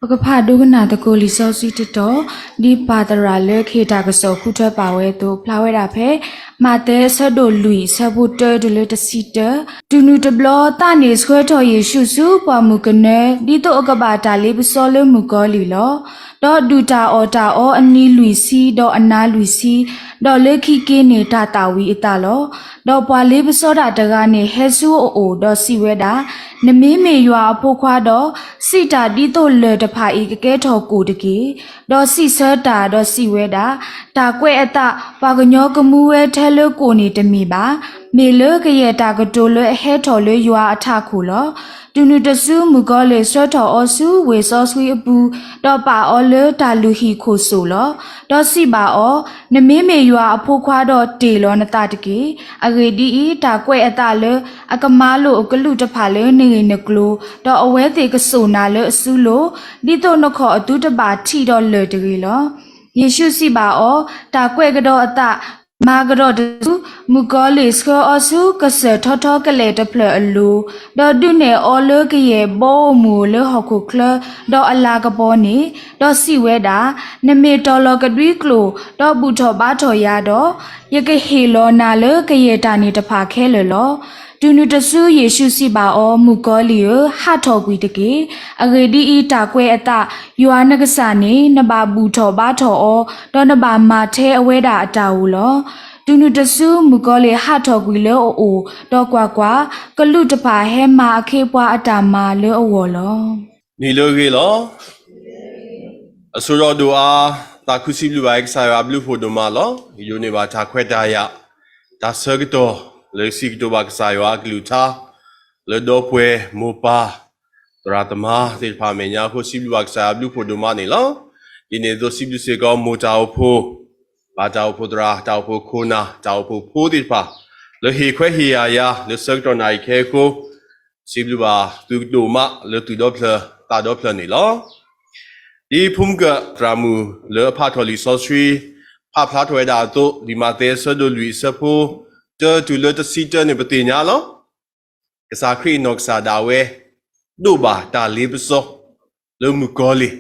ပကဖးဒိကနၣ်သကိးလံာ်စီဆှံတတီၤ, ဒ်ပၢ်သရၣ်လၢခ့ၣ်တၢ်ကစီၣ်ဃုထၢပာ်ဝဲအသိး ဖျါဝဲဒၣ်ဖဲ မးသဲအဆၢဒိၣ်လွံၢ် အဆၢဖိတၢတုၤလၢတဆံတၢ, တုၤနုၤတဘျီ သးန့ၣ်ဆှၢထီၣ်ယ့ၣ်ၡူးဆူပှၤမုၣ်ကနၢ ဒ်သိးအကဘၣ်တၢ်လ့ပစီလၢမုၣ်ကီၤလံၢ်လီၤ. ဒီးဒုၣ်တၢ်အီၣ်တၢ်အီအနံၤလွံၢ်ဆံ ဒီးအနၤလွံၢ်ဆံ, ဒီးလၢခံက့ၤန့ၣ် တၢ်သၣ်ဝံၤအသးလီၤ. ဒီးပှၤလ့ပစီဒၣ်တဂၤန့ၣ် ဟဲဆူအအိၣ် ဒီးစံးဝဲဒၣ်, နမ့မ့ၢ်ယွၤအဖိခွါဒီး, စံးတၢ်ဒ်သိးလၢၢ်တဖၣ်အံၤကကဲထီၣ်ကိၣ်တက့ၢ်. ဒီးစံးဆၢတၢ် ဒီးစံးဝဲဒၣ်, တၢ်ကွဲးအသး ပှၤကညီကမူဝဲထဲလၢကိၣ်န့ၣ်တမ့ၢ်ဘၣ်. မ့ၢ်လၢကယဲၢ်တၢ်ကတိၤလၢအဟဲထီၣ်လၢယွၤအထးခိၣ်လီၤ. တုၤနုၤတစု မုၣ်ကီၤလံၢ်ဆှၢထီၣ်အီၤဆူဝ့ၢ်စီဆှံအပူၤ, ဒီးပာ်အီၤလၢတၢ်လုၢ်ဟံၣ်ခိၣ်စိၣ်လီၤ. ဒီးစံးဘၣ်အီၤ, နမ့မ့ၢ်ယွၤအဖိခွါဒီးတ့ၢ်လီၤနသးတက့ၢ်. အဂ့ၢ်ဒ်အံၤ, တၢ်ကွဲးအသးလၢအကမၤလိာ်အကလုၢ်တဖၣ်လၢနဂ့ၢ်နကျိၤ, ဒီးအဝဲသ့ၣ်ကစိာ်နၤလၢအစုလိၤ, ဒ်သိးနခီၣ်အသုတဘၣ်ထံးဒီးလၢၢ်တဂ့ၤလီၤ. ယ့ၣ်ၡူးစံးဘၣ်အီၤ, တၢ်ကွဲးကဒီးအသး, မၤကဒီးတစု, မုၣ်ကီၤလံၢ်ဆှၢအီၤဆူကစၢၢ်ထီထီကလဲာ်တဖျၢၣ်အလိၤ, ဒီးဒုးနဲၣ်အီၤလၢကယဲၢ်ဘီဧိၤမုၢ်ဧိၤလၢဟီၣ်ခိၣ်ချၢ, ဒီးအလၤကပီၤန့ၣ်, ဒီးစံးဝဲဒၣ်, နမ့ၢ်တီၤလီၤကဒွံကျိာ်, ဒီးဘူၣ်ထီၣ်ဘါထီၣ်ယၤဒီး, ယကဟ့ၣ်လီၤနၤလၢကယဲၢ်တၢ်န့ၣ်တဖၣ်ခဲလၢာ်လီၤ. တုၤနုၤတစု ယ့ၣ်ၡူးစံးဘၣ်အီၤ, မုၣ်ကီၤလံၢ်ဧၢ, ဟးထီၣ်ကွံာ်တက့ၢ်. အဂ့ၢ်ဒ်အံၤ, တၢ်ကွဲးအသး, ယွၤနကစၢ်န့ၣ် နဘၣ်ဘူၣ်ထီၣ်ဘါထီၣ်အီၤ, ဒီးနဘၣ်မၤထဲအဝဲဒၣ်အတၢ်ဧိၤလီၤ. တုၤနုၤတစု မုၣ်ကီၤလံၢ်ဟးထီၣ်ကွံာ်လၢအအိၣ်, ဒီးကွၢ်ကွၢ်, ကလူးတဖၣ်ဟဲမၤအခ့ပှၤအတၢ်မၤလၢအဂီၢ်လီၤ. နံၤလၢအဂ့ၤလီၤ. အစိဒီးဒိၣ်အါ, သးခုစံးဘျုးဘၣ်ကစၢ်ယွၤအဘျုးအဖှိၣ်ဒိၣ်မးလီၤ. ယဒိးန့ၢ်ဘၣ်တၢ်ခွဲးတၢ်ယာ်, တၢ်ဆၢကတီၢ်လၢစံးကတိၤဘၣ်ကစၢ်ယွၤအကလုၢ်ကထါ, လၢဒီပုၢ်ဝဲၢ်မိၢ်ပၢ်, သရၣ်သမါသ့ၣ်တဖၣ်အမဲာ်ညါအဃိ စံးဘျုးဘၣ်ကစၢ်ယွၤအဘျုးအဖှိၣ်ဒိၣ်မးန့ၣ်လီၤ. ဒ်န့ၣ်အသိးစံးဘျုးစ့ၢ်ကီးမိၢ်တၢ်အိၣ်ဖှိၣ်, ပၢ်တၢ်အိၣ်ဖှိၣ်သရၣ်, တၢ်အိၣ်ဖှိၣ်ခိၣ်နၢ်, တၢ်အိၣ်ဖှိၣ်ဖိသ့ၣ်တဖၣ်, လၢဟ့ၣ်ခွဲးဟ့ၣ်ယာ်ယၤ လၢဆၢကတီၢ်နၣ်ရံၣ်ခဲအံၤအဃိ, စံးဘျုးဘၣ်သုဒိၣ်မးလၢသူၣ်ဒီဖျၢၣ်သးဒီဖျၢၣ်န့ၣ်လီၤ. ဒ်ဖိမုၣ်ကၢၢ်သရၣ်မုၣ်လၢအဖးထီၣ်လံာ်စီဆှံ, ဖးဖျါထီၣ်ဝဲဒၣ်အသိး, လံာ်မးသဲအဆၢဒိၣ်လွံၢ်အဆၢဖိတၢတုၤလၢတဆံတၢန့ၣ် ပသ့ၣ်ညါလီၤ. ကစၢ်ခရံာ်အနီၢ်ကစၢ်ဒၣ်ဝဲ ဒိးဘၣ်တၢ်လ့ပစီ လၢမုၣ်ကီၤလံၢ်,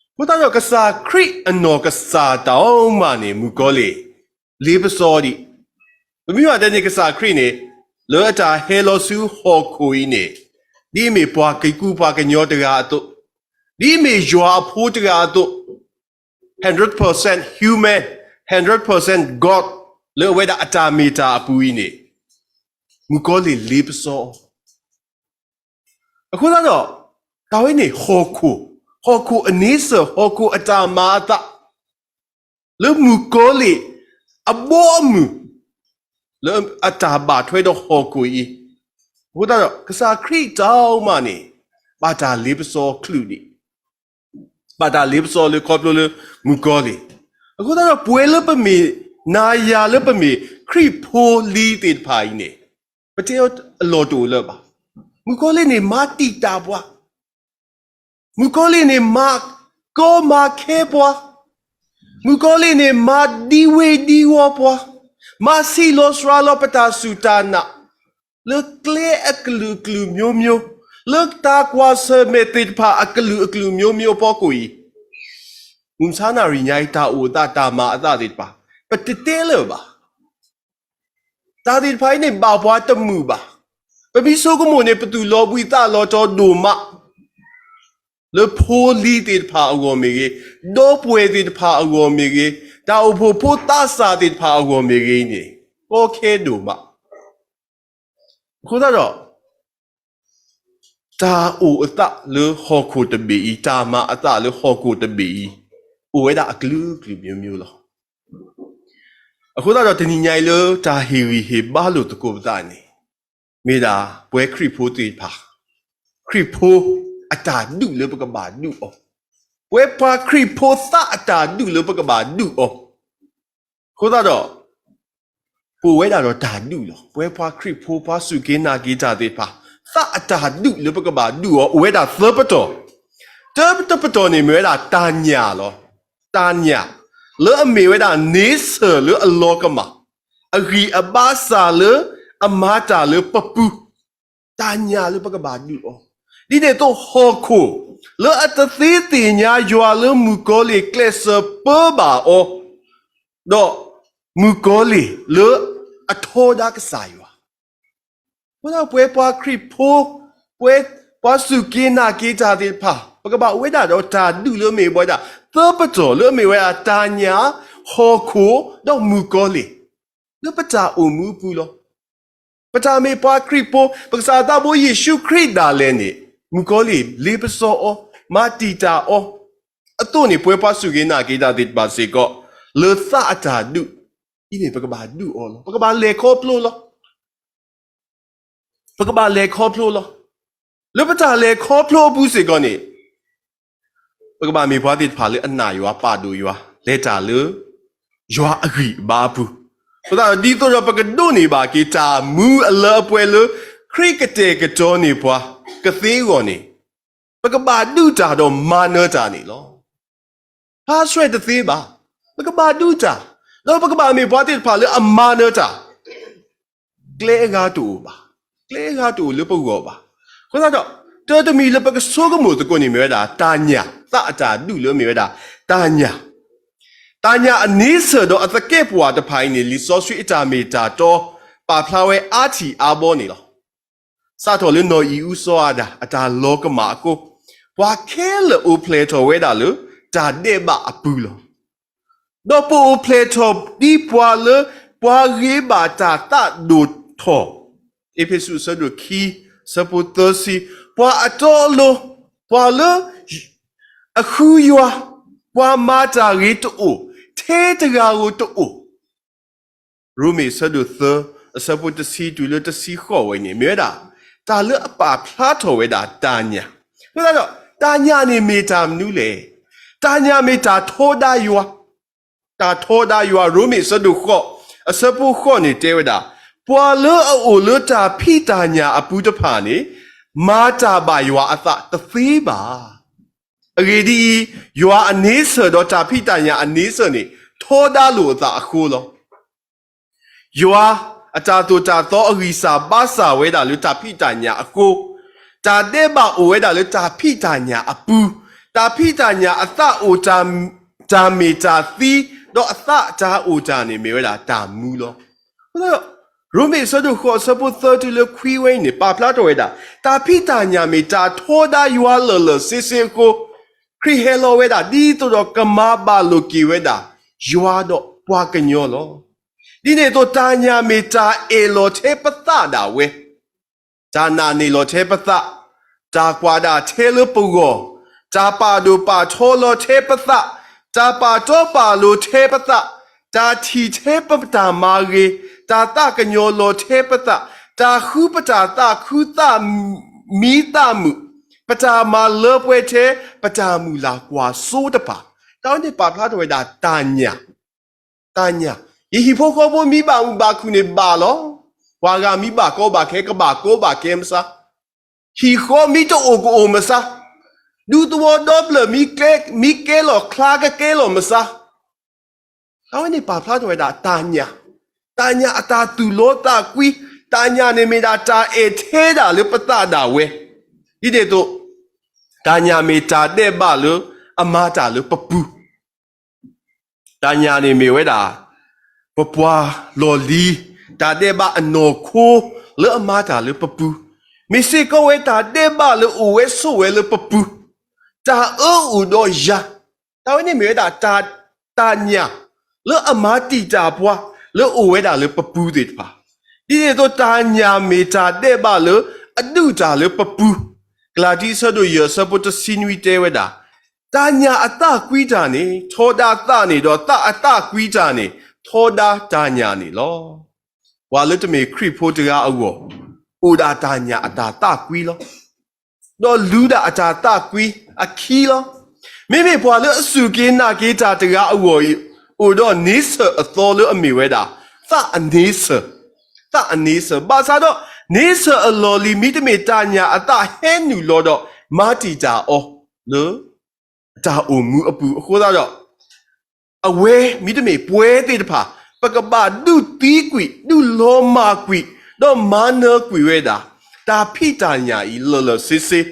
အဃိသတးဒီး ကစၢ်ခရံာ်အနီၢ်ကစၢ်တၢ်အိၣ်မးန့ၣ် မုၣ်ကီၤလံၢ် လ့ပစီဒံး. ပမ့ၢ်ဘၣ်တဲန့ၣ် ကစၢ်ခရံာ်န့ၣ် လၢအတၢ်ဟဲလီၤဆူဟီၣ်ခိၣ်အံၤန့ၣ်, ဒ်အမ့ၢ်ပှၤကကူပှၤကညီတဂၤအသိး, ဒ်အမ့ၢ်ယွၤအဖိတဂၤအသိး, hundred percent human, hundred percent God လၢအဝဲဒၣ်အတၢ်မ့ၢ်တၢ်အပူၤအံၤန့ၣ်, မုၣ်ကီၤလံၢ်လ့ပစီ အဃိသတးဒီး, တၢ်ဝဲန့ၣ်ဟီၣ်ခိၣ်, ဟီၣ်ခိၣ်အန့ဆၢၣ်, ဟီၣ်ခိၣ်အတၢ်မၤအသး, လၢမုၣ်ကီၤလံၢ်အဘီအမုၢ်, လၢအတၢ်ဘၣ်ထွဲဒီးဟီၣ်ခိၣ်အံၤ, အဃိသတးဒီး ကစၢ်ခရံာ်တၢ်အိၣ်မးန့ၣ် ဘၣ်တၢ်လ့ပစီအကလုာ်ဒံး, ဘၣ်တၢ်လ့ပစီလၢခီဖျိလၢမုၣ်ကီၤလံၢ်, အဃိသတးဒီး ပဝဲလၢပမ့ၢ်နၤယၤလၢပမ့ၢ်ခရံာ်ဖိလံၤသ့ၣ်တဖၣ်အံၤန့ၣ်, ပတဲအီၤအလီၢ်တအိၣ်လၢၤဘၣ်. မုၣ်ကီၤလံၢ်န့ၣ်မၤတံာ်တာ်ပှၤ, မုၣ်ကီၤလံၢ်န့ၣ်မၤကီမၤခဲပှၤ, မုၣ်ကီၤလံၢ်န့ၣ်မၤဒံဝ့ၤဒံဝီၤပှၤ, မၤဆံးလီၤစှၤလီၤပတၢ်စူၢ်တၢ်နာ်, လၢကျဲအကလုာ်ကလုာ်မျိုးမျိုး, လၢတၢ်ကွၢ်ဆၢၣ်မဲာ်သ့ၣ်တဖၣ်အကလုာ်ကလုာ်မျိုးမျိုးအဖီခိၣ်အံၤ, မုၢ်မဆါနၣ်ရံၣ်ညါအံၤ တၢ်အိၣ်အသးတၢ်မၤအသးသ့ၣ်တဖၣ်, ပတတဲလၢၤဘၣ်. တၢ်သ့ၣ်တဖၣ်အံၤန့ၣ် ဘၣ်ပှၤတမုာ်ဘၣ်. ပမ့ၢ်ဆိကမိၣ်န့ၣ် ပသူၣ်လီၤဘှံးသးလီၤတီၤဒိၣ်မး, လၢဖိလံၤသ့ၣ်တဖၣ်အဂီၢ်မ့ၢ်ဂ့ၤ, ဒီပုၢ်ဝဲၢ်သ့ၣ်တဖၣ်အဂီၢ်မ့ၢ်ဂ့ၤ, တၢ်အိၣ်ဖှိၣ်ဖိသးစၢ်သ့ၣ်တဖၣ်အဂီၢ်မ့ၢ်ဂ့ၤန့ၣ်, ကီခဲဒိၣ်မး. အဃိသတးဒီး တၢ်အိၣ်အသးလၢဟီၣ်ခိၣ်တဘ့ၣ်အံၤ, တၢ်မၤအသးလၢဟီၣ်ခိၣ်တဘ့ၣ်အံၤ, အိၣ်ဝဲဒၣ်အကလုာ်ကလုာ်မျိုးမျိုးလီၤ. အဃိသတးဒီးတနံၤညါအံၤလၢတၢ်ဟ့ၣ်ဂံၢ်ဟ့ၣ်ဘါလိာ်သကိးပသးန့ၣ် မ့ၢ်ဒၣ်ပှၤခရံာ်ဖိသ့ၣ်တဖၣ်, ခရံာ်ဖိအတၢ်ဒူၣ်လၢပကဘၣ်ဒူၣ်အီၤ, ပှၤခရံာ်ဖိသးအတၢ်ဒူၣ်လၢပကဘၣ်ဒူၣ်အီၤ. အဃိသတးဒီး ပအိၣ်ဝဲဒၣ်ဒီးတၢ်ဒူၣ်လီၤ. ပှၤခရံာ်ဖိ ပှၤစူၢ်က့ၤနာ်က့ၤတၢ်သ့ၣ်တဖၣ် သးအတၢ်ဒူၣ်လၢပကဘၣ်ဒူၣ်အီၤ အိၣ်ဝဲဒၣ်သၢပတီၢ်, တၢတပတီၢ်န့ၣ် မ့ၢ်ဝဲဒၣ်တၢ်ညၣ်လီၤ. တၢ်ညၣ် လၢအမ့ၢ်ဝဲဒၣ် nature လၢအလီၤကမၣ်, အဂံၢ်အဘါစၢ်လၢအမၤတၢ်လၢပပူၤ, တၢ်ညၣ်လၢပကဘၣ်ဒူၣ်အီၤ, ဒ်န့ၣ်အသိးဟီၣ်ခိၣ် လၢအတသ့သ့ၣ်ညါယွၤလၢမုၣ်ကီၤလံၢ်ကျဲးစၢးပၢဘၣ်အီၤ, ဒီးမုၣ်ကီၤလံၢ်လၢအထီဒါကစၢ်ယွၤ, အဃိသတးပဝဲပှၤခရံာ်ဖိ, ပဝဲပှၤစူၢ်က့ၤနာ်က့ၤတၢ်သ့ၣ်တဖၣ် ပကဘၣ်အိၣ်ဝဲဒၣ်ဒီးတၢ်ဒူၣ်လၢမ့ၢ်ဝဲဒၣ် သၢပတီၢ်လၢအမ့ၢ်ဝဲဒၣ်တၢ်ညၣ်, ဟီၣ်ခိၣ်, ဒီးမုၣ်ကီၤလံၢ်, လၢပတၢ်အိၣ်မူအပူၤလီၤ. ပတၢ်မ့ၢ်ပှၤခရံာ်ဖိ, ပကစၢ်သးဘိယ့ၣ်ၡူးခရံာ်ဒၣ်လဲာ်န့ၣ် မုၣ်ကီၤလံၢ်လ့ပစီအီၤ, မၤတံာ်တာ်အီၤ, အသိးန့ၣ် ပဝဲပှၤစူၢ်က့ၤနာ်က့ၤတၢ်သ့ၣ်တဖၣ်စ့ၢ်ကီး လၢသးအတၢ်ဒူၣ်အံၤန့ၣ် ပကဘၣ်ဒူၣ်အီၤလီၤ. ပကဘၣ်လဲၤခီဖျိလီၤ. ပကဘၣ်လဲၤခီဖျိလီၤ. လၢပတၢ်လဲၤခီဖျိအပူၤစ့ၢ်ကီးန့ၣ် ပကဘၣ်မ့ၢ်ပှၤသ့ၣ်တဖၣ်လၢအနာ်ယွၤ ပာ်ဒိၣ်ယွၤ လဲၤတၢ်လၢယွၤအဂံၢ်အဘါအပူၤ, အဃိသတးဒီးဒ်သိးဒီးပကဒိးန့ၢ်ဘၣ်က့ၤတၢ်မူအလၢအပှဲၤလၢ ခရံာ်ကတဲာ်ကတီၤန့ၢ်ပှၤ ကသ့အဂီၢ်န့ၣ် ပကဘၣ်ဒူၣ်တၢ်ဒီးမၤနၢၤတၢ်န့ၣ်လီၤ. ဖးဆှဲးတသ့ဘၣ်. ပကဘၣ်ဒူၣ်တၢ်, ဒီးပကဘၣ်မ့ၢ်ပှၤသ့ၣ်တဖၣ်လၢအမၤနၢၤတၢ် ကျဲအဂၤတအိၣ်ဘၣ်. ကျဲအဂၤတအိၣ်လၢပဂီၢ်ဘၣ်. အဃိသတးဒီး တၢ်တမံၤလၢပကဆိကမိၣ်သကိးန့ၣ်မ့ၢ်ဝဲဒၣ်တၢ်ညၣ်, သးအတၢ်ဒူၣ်လၢအမ့ၢ်ဝဲဒၣ်တၢ်ညၣ်. တၢ်ညၣ်အန့ဆၢၣ်ဒီးအသကဲးပဝးတဖၣ်အံၤန့ၣ် လံာ်စီဆှံအတၢ်မ့ၢ်တၢ်တီ ပာ်ဖျါဝဲအါထံၣ်အါဘီန့ၣ်လီၤ. စးထီၣ်လၢနီၢ်အံၣ်အူစီၤအၤဒၣ် အတၢ်လီၤကမၣ်အဃိ, ပှၤခဲလၢာ်အိၣ်ဖျဲၣ်ထီၣ်ဝဲဒၣ်လၢတၢ်ဒဲးဘးအပူၤလီၤ. ဒီးပအိၣ်ဖျဲၣ်ထီၣ်ဒ်ပှၤလၢ ပှၤဂ့ၤဘၣ်တၢ်သးဒိၣ်ထီၣ်, အ့းဖ့းစူးအဆၢဒိၣ်ခံ အဆၢဖိသၢဆံ, ပှၤအတီအလိၤ, ပှၤလၢအဃုယွၤ, ပှၤမၤတၢ်ဂ့ၤတအိၣ်, ထဲတဂၤဧိၤတအိၣ်. ရိမ့ၤအဆၢဒိၣ်သၢ အဆၢဖိတဆံတုၤလၢတဆံဃိးဝဲန့ၣ် မ့ၢ်ဝဲဒၣ် တၢ်လၢအပာ်ဖျါထီၣ်ဝဲဒၣ်တၢ်ညၣ်. အဃိသတးဒီး တၢ်ညၣ်န့ၣ်မ့ၢ်တၢ်မနုၤလဲၣ်. တၢ်ညၣ်မ့ၢ်တၢ်ထီဒါယွၤ, တၢ်ထီဒါယွၤ. ရိမ့ၤအဆၢဒိၣ်ဃိး အဆၢဖိဃိးန့ၣ်တဲဝဲဒၣ်, ပှၤလၢအအိၣ်လၢတၢ်ဖံးတၢ်ညၣ်အပူၤတဖၣ်န့ၣ် မၤတၢ်ဘၣ်ယွၤအသးတသ့ဘၣ်. အဂ့ၢ်ဒ်အံၤ, ယွၤအန့ဆၢၣ်ဒီးတၢ်ဖံးတၢ်ညၣ်အန့ဆၢၣ်န့ၣ် ထီဒါလိာ်အသးအဃိလီၤ. ယွၤအတၢ်သိၣ်တၢ်သီအဂံၢ်စၢ်ဘါစၢ်ဝဲဒၣ်လၢတၢ်ဖံးတၢ်ညၣ်အဃိ, တၢ်ဒဲးဘးအိၣ်ဝဲဒၣ်လၢတၢ်ဖံးတၢ်ညၣ်အပူၤ, တၢ်ဖံးတၢ်ညၣ်အသးအိၣ်တၢ်, တၢ်မ့ၢ်တၢ်သံ, ဒီးအသးတၢ်အိၣ်တၢ်န့ၣ်မ့ၢ်ဝဲဒၣ်တၢ်မူလီၤ. အဃိသတးဒီး ရိမ့ၤအဆၢဒိၣ်ဃိးအဆၢဖိသၢတုၤလၢခွံဝဲအံၤန့ၣ် ပာ်ဖျါထီၣ်ဝဲဒၣ် တၢ်ဖံးတၢ်ညၣ်မ့ၢ်တၢ်ထီဒါယွၤလၢာ်လၢာ်ဆ့ဆ့အဃိ, ခရံာ်ဟဲလီၤဝဲဒၣ်ဒ်သိးဒီးကမၤဘၣ်လိာ်က့ၤဝဲဒၣ် ယွၤဒီးပှၤကညီလီၤ. ဒ်န့ၣ်အသိးတၢ်ညၣ်မ့ၢ်တၢ်အဲၣ်လီၤထဲပသးဒၣ်ဝဲ, တၢ်နာ်န့ၢ်လီၤထဲပသး, တၢ်ကွၢ်ဒၣ်ထဲလၢပဂီၢ်, တၢ်ပာ်ဒိၣ်ပာ်ထီလီၤထဲပသး, တၢ်ပာ်တီပာ်လိၤထဲပသး, တၢ်ထံၣ်ထဲပတၢ်မၤဂ့ၤ, တၢ်သးကညီၤလီၤထဲပသး, တၢ်ဃုပတၢ်သးခုသးမံသးမုာ်, ပတၢ်မၤလၢပှဲၤထဲ ပတၢ်မုၢ်လၢ်ကွၢ်စိတဖၣ်, တၢ်ဝဲန့ၣ်ပာ်ဖျါထီၣ်ဝဲဒၣ်တၢ်ညၣ် တၢ်ညၣ်, ယဟံၣ်ဖိဃီဖိမ့ၢ်ဘၣ်မုာ်ဘၣ်ခုၣ်န့ၣ်ဘၣ်လီၤ. ပှၤဂၤမ့ၢ်ဘၣ်ကီဘၣ်ခဲ ကဘၣ်ကီဘၣ်ခဲမစါ, ဟံၣ်ဃီမ့ၢ်တအိၣ်ကအိၣ်မစါ, ဒူသဝီဒီဖျၢၣ်မ့ၢ်ကဲ, မ့ၢ်ကဲလီၤချါကကဲလီၤမစါ, တၢ်ဝဲန့ၣ်ပာ်ဖျါထီၣ်ဝဲဒၣ်တၢ်ညၣ်, တၢ်ညၣ်အတၢ်သူၣ်လီသးကွံ, တၢ်ညၣ်န့ၣ်မ့ၢ်ဒၣ်တၢ်အဲၣ်ထဲဒၣ်လၢပသးဒၣ်ဝဲ, ဒ်န့ၣ်အသိး တၢ်ညၣ်မ့ၢ်တၢ်ဒဲးဘးလၢအမၤတၢ်လၢပပူၤ တၢ်ညၣ်န့ၣ်မ့ၢ်ဝဲဒၣ် ပပှၤလီၢ်လံၤ တၢ်ဒဲးဘးအနီၢ်ခိ လၢအမၤတၢ်လၢပပူၤ, မ့ၢ်စ့ၢ်ကီးဝဲတၢ်ဒဲးဘးလၢအိၣ်ဝဲဆိးဝဲလၢပပူၤ, တၢ်အၢအိၣ်ဒီးယၤ, တၢ်ဝဲန့ၣ်မ့ၢ်ဝဲဒၣ် တၢ်ညၣ် လၢအမၤတံာ်တာ်ပှၤ လၢအိၣ်ဝဲဒၣ်လၢပပူၤသ့ၣ်တဖၣ်, ဒ်န့ၣ်အသိးတၢ်ညၣ်မ့ၢ်တၢ်ဒဲးဘးလၢအဒုးတၢ်လၢပပူၤ, ကလၤတံအဆၢဒိၣ်ယဲၢ်အဆၢဖိတဆံနွံတဲဝဲဒၣ်, တၢ်ညၣ်အသၣ်ကွံတၢ်န့ၣ် ထီဒါသးန့ၣ်, ဒီးသးအသၣ်ကွံတၢ်န့ၣ် ထီဒါတၢ်ညၣ်န့ၣ်လီၤ. ပှၤလၢတမ့ၢ်ခရံာ်ဖိတဂၤအဂီၢ် အိၣ်ဒၣ်တၢ်ညၣ်အတၢ်သၣ်ကွံလီၤ. ဒီးလူၤဒၣ်အတၢ်သၣ်ကွံအခံလီၤ. မ့မ့ၢ်ပှၤလၢအစူၢ်က့ၤနာ်က့ၤတၢ်တဂၤအဂီၢ်အံၤ အိၣ်ဒီး nature အသီလၢအမ့ၢ်ဝဲဒၣ် သးအ nature, သးအ nature ဘၣ်ဆၣ်ဒီး nature အလီၢ်လံၤ မ့တမ့ၢ်တၢ်ညၣ်အသၣ်ဟဲနုာ်လီၤဒီး မၤတံာ်တာ်အီၤလၢ အတၢ်အိၣ်မူအပူၤအဃိသတးဒီး အဝဲမ့တမ့ၢ်ပှၤသ့ၣ်တဖၣ် ပကဘၣ်ဒုးသံကွံာ်, ဒုးလီၤမၢ်ကွံာ်, ဒီးမၤနၢၤကွံာ်ဝဲဒၣ် တၢ်ဖံးတၢ်ညၣ်အံၤလၢာ်လၢာ်ဆ့ဆ့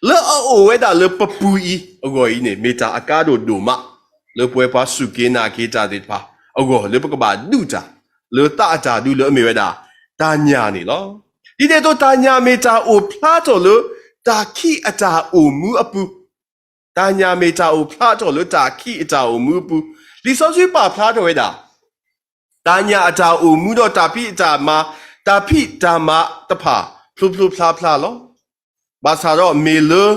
လၢအအိၣ်ဝဲဒၣ်လၢပပူၤအံၤအဂီၢ်အံၤန့ၣ် မ့ၢ်တၢ်အကါဒိၣ်ဒိၣ်မး လၢပဝဲပှၤစူၢ်က့ၤနာ်က့ၤတၢ်သ့ၣ်တဖၣ်အဂီၢ် လၢပကဘၣ်ဒုးတၢ် လၢသးအတၢ်ဒုးလၢအမ့ၢ်ဝဲဒၣ် တၢ်ညၣ်န့ၣ်လီၤ. ဒ်န့ၣ်အသိး တၢ်ညၣ်မ့ၢ်တၢ်အိၣ်ဖျါထီၣ်လၢ တၢ်ခံးအတၢ်အိၣ်မူအပူၤ တၢ်ညၣ်မ့ၢ်တၢ်အိၣ်ဖျါထီၣ်လၢတၢ်ခံးအတၢ်အိၣ်မူအပူၤ, လံာ်စီဆှံပာ်ဖျါထီၣ်ဝဲဒၣ် တၢ်ညၣ်အတၢ်အိၣ်မူဒီးတၢ်ဖံးအတၢ်မၤ, တၢ်ဖံးတၢ်မၤတဖၣ် ဖျိဖျိဖျါဖျါလီၤ. ဘၣ်ဆၣ်ဒီးမ့ၢ်လၢ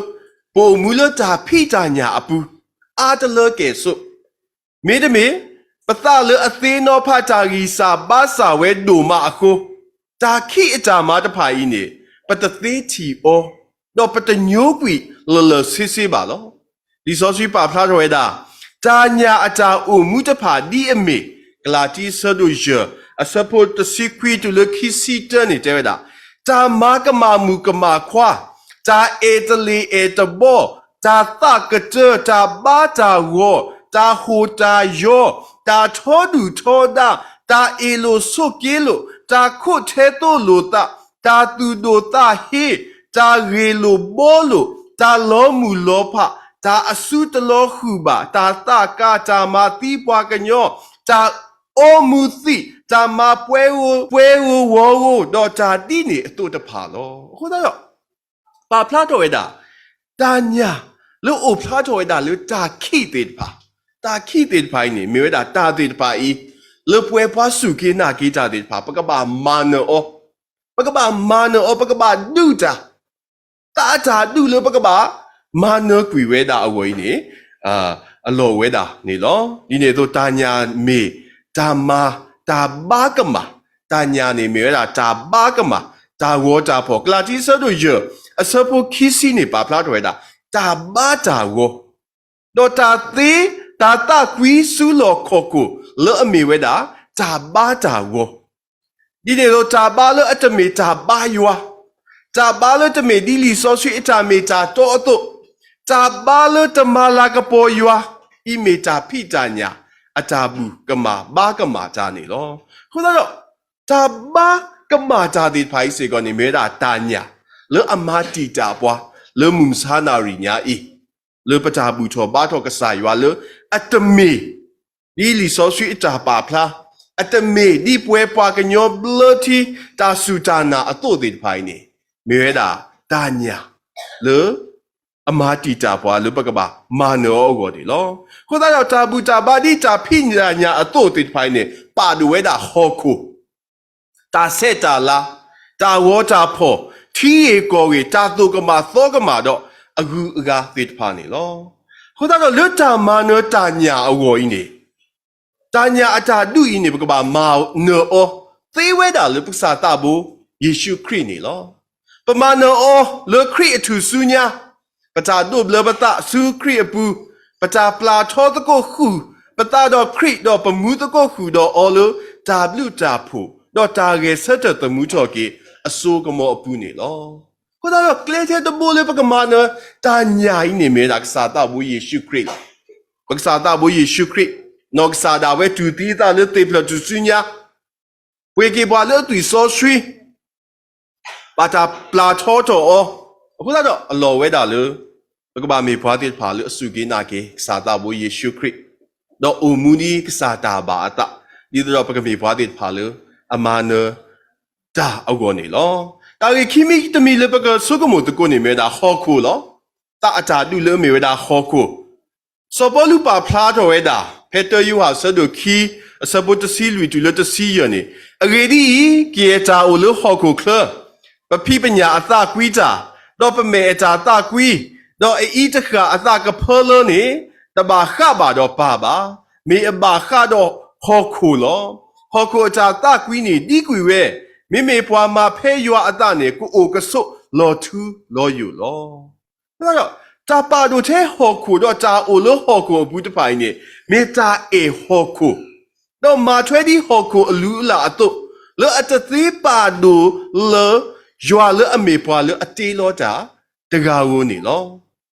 ပအိၣ်မူလၢတၢ်ဖံးတၢ်ညၣ်အပူၤ အါတလၢကဲၣ်ဆိး မ့တမ့ၢ် ပသးလၢအသ့နီၤဖးတၢ်ဂံၢ်စၢ်ဘါစၢ်ဝဲဒိၣ်မးအဃိ, တၢ်ခံးအတၢ်မၤတဖၣ်အံၤန့ၣ် ပတသ့ထံၣ်အီၤ, ဒီးပတညိကွံာ်လၢာ်လၢာ်ဆ့ဆ့ဘၣ်လီၤ. လံာ်စီဆှံပာ်ဖျါထီၣ်ဝဲဒၣ် တၢ်ညၣ်အတၢ်အိၣ်မူတဖၣ်ဒ်အမ့ၢ် ကလၤတံအဆၢဒိၣ်ယဲၢ် အဆၢဖိတဆံခွံတုၤလၢခံဆံတၢန့ၣ်တဲဝဲဒၣ်, တၢ်မၤကမၣ်မုၣ်ကမၣ်ခွါ, တၢ်အဲၣ်တလ့ၢ်အဲၣ်တဘီ, တၢ်သးကတၢၢ်, တၢ်ဘါတၢ်ဂီၤ, တၢ်ဟိၣ်တၢ်ယီ, တၢ်ထီဒုၣ်ထီဒါ, တၢ်အ့ၣ်လိာ်ဆိးက့လိာ်, တၢ်ခိးထဲသိးလိာ်သး, တၢ်သူၣ်ဒိၣ်သးဟ့, တၢ်ဂ့ၢ်လိာ်ဘှီလိာ်, တၢ်လီၤမုၢ်လီၤဖး, တၢ်အစုတလီၤဃုာ်ဘၣ်, တၢ်သးကါ, တၢ်မၤသံပှၤကညီ, တၢ်အီမူၤသံး, တၢ်မၤပှဲၤဂိၤ, ပှဲၤဂိၤဝီၤဂိၤ, ဒီးတၢ်ဒ်န့ၣ်အသိးတဖၣ်လီၤ. အဃိသတးဒီး ပာ်ဖျါထီၣ်ဝဲဒၣ် တၢ်ညၣ်လၢအိၣ်ဖျါထီၣ်ဝဲဒၣ်လၢတၢ်ခံးသ့ၣ်တဖၣ်, တၢ်ခံးသ့ၣ်တဖၣ်အံၤန့ၣ် မ့ၢ်ဝဲဒၣ်တၢ်သ့ၣ်တဖၣ်အံၤ လၢပဝဲပှၤစူၢ်က့ၤနာ်က့ၤတၢ်သ့ၣ်တဖၣ် ပကဘၣ်မၤနၢၤအီၤ, ပကဘၣ်မၤနၢၤအီၤ, ပကဘၣ်ဒုးတၢ် သးအတၢ်ဒုးလၢပကဘၣ်မၤနၢၤကွံာ်ဝဲဒၣ်အဂီၢ်အံၤန့ၣ် အလီၢ်ဝဲဒၣ်န့ၣ်လီၤ. ဒ်န့ၣ်အသိးတၢ်ညၣ်မ့ၢ်တၢ်မၤ, တၢ်ဘါကမၣ်, တၢ်ညၣ်န့ၣ်မ့ၢ်ဝဲဒၣ်တၢ်ဘါကမၣ်, တၢ်ဂီၤတၢ်ဖီၣ်, ကလၤတံအဆၢဒိၣ်ယဲၢ် အဆၢဖိခံဆံန့ၣ် ပာ်ဖျါထီၣ်ဝဲဒၣ် တၢ်ဘါတၢ်ဂီၤ ဒီးတၢ်သ့, တၢ်သးကွံဆူလီၢ်ခီၣ်ခိၣ် လၢအမ့ၢ်ဝဲဒၣ် တၢ်ဘါတၢ်ဂီၤ, ဒ်န့ၣ်အသိးတၢ်ဘါလၢအတမ့ၢ်တၢ်ဘါယွၤ, တၢ်ဘါလၢတမ့ၢ်ဒ်လံာ်စီဆှံအတၢ်မ့ၢ်တၢ်တီအသိး, တၢ်ဘါလၢတမၤလၤကပီၤယွၤ, အံၤမ့ၢ်တၢ်ဖံးတၢ်ညၣ် အတၢ်ဘူၣ်ကမၣ်ဘါကမၣ်တၢ်န့ၣ်လီၤ. အဃိသတးဒီး တၢ်ဘါကမၣ်တၢ်သ့ၣ်တဖၣ်အံၤစ့ၢ်ကီးန့ၣ် မ့ၢ်ဝဲဒၣ်တၢ်ညၣ် လၢအမၤတံာ်တာ်ပှၤ လၢမုၢ်မဆါနၣ်ရံၣ်ညါအံၤ, လၢပတၢ်ဘူၣ်ထီၣ်ဘါထီၣ်ကစၢ်ယွၤလၢ အတမ့ၢ် ဒ်လံာ်စီဆှံအတၢ်ပာ်ဖျါ, အတမ့ၢ်ဒ်ပဝဲပှၤကညီဘျၢထံ တၢ်စူၢ်တၢ်နာ်အသိးသ့ၣ်တဖၣ်အံၤန့ၣ် မ့ၢ်ဝဲဒၣ်တၢ်ညၣ် လၢ အမၤတံာ်တာ်ပှၤလၢပကဘၣ်မၤနၢၤအီၤအဂီၢ်န့ၣ်လီၤ. အဃိသတးဒီးတၢ်ဘူၣ်တၢ်ဘါဒ်တၢ်ဖံးတၢ်ညၣ်အသိးသ့ၣ်တဖၣ်အံၤန့ၣ် ပာ်ဒိၣ်ဝဲဒၣ်ဟီၣ်ခိၣ် တၢ်ဆဲးတၢ်လၤ, တၢ်ဂီၤတၢ်ဖီၣ်, ထံဂ့ၢ်ကီၢ်ဂ့ၢ်, တၢ်သိၣ်ကမၣ်သီကမၣ်ဒီး အဂုၤအဂၤသ့ၣ်တဖၣ်န့ၣ်လီၤ. အဃိသတးဒီးလၢတၢ်မၤနၢၤတၢ်ညၣ်အဂီၢ်အံၤန့ၣ်, တၢ်ညၣ်အတၢ်ဒုးအံၤန့ၣ် ပကဘၣ်မၤနၢၤအီၤ သ့ဝဲဒၣ်လၢပကစၢ်သးဘိယ့ၣ်ၡူးခရံာ်န့ၣ်လီၤ. ပမၤနၢၤအီၤလၢခရံာ်အထူၣ်စုညါ, ပတၢ်ဒိးဘျၢပသးဆူခရံာ်အပူၤ, ပတၢ်ပျၢ်ထီသကိးဃုာ်ပသးဒီးခရံာ်, ဒီးပမူသကိးဃုာ်ဒီးအီၤလၢ တၢ်ဘျုးတၢ်ဖှိၣ်, ဒီးတၢ်ဂဲၤဆၢထၢၣ်သမူထီၣ်က့ၤအစိကမီၤအပူၤန့ၣ်လီၤ. အဃိသတးဒီးကျဲထဲတဘိလၢပကမၤနၢၤတၢ်ညၣ်အံၤန့ၣ် မ့ၢ်ဝဲဒၣ်ကစၢ်သးဘိယ့ၣ်ၡူးခရံာ်လီၤ. ပကစၢ်သးဘိယ့ၣ်ၡူးခရံာ်, နီၢ်ကစၢ်ဒၣ်ဝဲတူၢ်သံအသးလၢသ့ၣ်ဖျၢၣ်ထူၣ်စုညါ ပှ့ၤက့ၤပှၤလၢအသွံၣ်စီဆှံ, ဘၣ်တၢ်ပျၢ်ထီထီၣ်အီၤ, အဃိသတးဒီးအလီၢ်ဝဲဒၣ်လၢ ပကဘၣ်မ့ၢ်ပှၤသ့ၣ်တဖၣ်လၢအစူၢ်က့ၤနာ်က့ၤ ကစၢ်သးဘိယ့ၣ်ၡူးခရံာ်, ဒီးအိၣ်မူဒ်ကစၢ်တၢ်ဘၣ်အသး, ဒ်သိးဒီးပကမ့ၢ်ပှၤသ့ၣ်တဖၣ်လၢ အမၤနၢၤတၢ်အဂီၢ်န့ၣ်လီၤ. တၢ်ဂ့ၢ်ခံမံၤတမံၤလၢပကဆိကမိၣ်သကိးန့ၣ်မ့ၢ်ဝဲဒၣ်ဟီၣ်ခိၣ်လီၤ. သးအတၢ်ဒုးလၢအမ့ၢ်ဝဲဒၣ်ဟီၣ်ခိၣ် စီၤပီလူးပာ်ဖျါထီၣ်ဝဲဒၣ် ဖဲတၢယိၤဟၣ်အဆၢဒိၣ်ခံ အဆၢဖိတဆံလွံၢ်တုၤလၢတဆံယဲၢ်န့ၣ်, အဂ့ၢ်ဒ်အံၤ, ကယဲၢ်တၢ်အိၣ်လၢဟီၣ်ခိၣ်ချၢ, ပဖံးပညၣ်အသးကွံတၢ်, ဒီးပမဲာ်အတၢ်သးကွံ, ဒီးအအံၤတဃၣ်အသးကဖၢလၢန့ၣ် တဘၣ်ဃးဘၣ်ဒီးပၢ်ဘၣ်. မ့ၢ်အဘၣ်ဃးဒီးဟီၣ်ခိၣ်လီၤ. ဟီၣ်ခိၣ်အတၢ်သးကွံန့ၣ်ဒံကွံာ်ဝဲ, မ့မ့ၢ်ပှၤမၤဖဲယွၤအသးန့ၣ် ကအိၣ်ကဆိးလီၤထူလီၤယိာ်လီၤ. ဒီးတၢ်ပာ်ဒိၣ်ထဲဟီၣ်ခိၣ်ဒီးတၢ်အိၣ်လၢဟီၣ်ခိၣ်အပူၤတဖၣ်အံၤန့ၣ် မ့ၢ်တၢ်အဲၣ်ဟီၣ်ခိၣ်, ဒီးမၤထွဲဒ်ဟီၣ်ခိၣ်အလုၢ်အလၢ်အသိး, လၢအတသ့ပာ်ဒိၣ်လၢ ယွၤလၢအမ့ၢ်ပှၤလၢအတ့လီၤတၢ်တဂၤဧိၤန့ၣ်လီၤ.